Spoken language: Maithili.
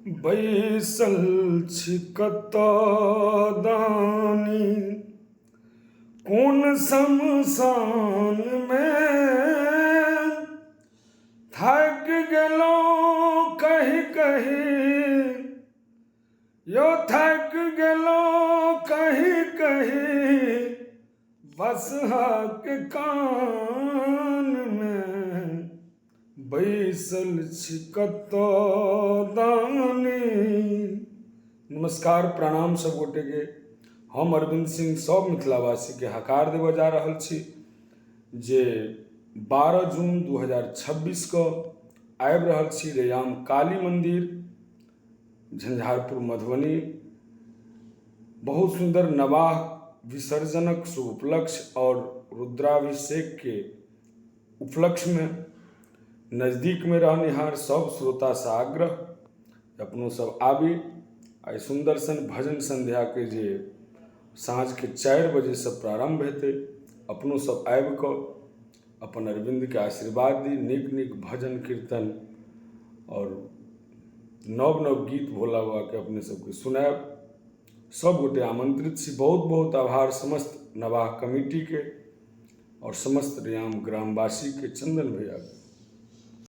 बैसल छी कतऽ दानी, कोन शमशानमे। थाकि गेलहुँ कहि कहि यौ, थाकि गेलहुँ कहि कहि बसहाक कानमे। बैसल छी कतऽ दानी। नमस्कार, प्रणाम सब गोटेके। हम अरविन्द सिंह सब मिथिलावासीके हकार देबऽ जा रहल छी जे 12 जून 2026 कऽ आबि रहल छी रैयाम काली मन्दिर, झंझारपुर, मधुबनी। बहुत सुन्दर नवाह विसर्जनक शुभ उपलक्ष्य आओर रुद्राभिषेकके उपलक्ष्यमे नजदीकमे रहनिहार सभ श्रोतासँ आग्रह, अपनो सब आबी। एहि सुन्दर सन भजन सन्ध्याके जे साँझके 4 बजेसँ प्रारम्भ हेतै, अपनो सब आबि कऽ अपन अरविन्दके आशीर्वाद दी। नीक नीक भजन कीर्तन आओर नव नव गीत भोला बाबाके अपने सबके सुनायब। सब गोटे आमन्त्रित छी। बहुत बहुत आभार समस्त नवाह कमिटीके आओर समस्त रैयाम ग्रामवासीके, चन्दन भैयाके।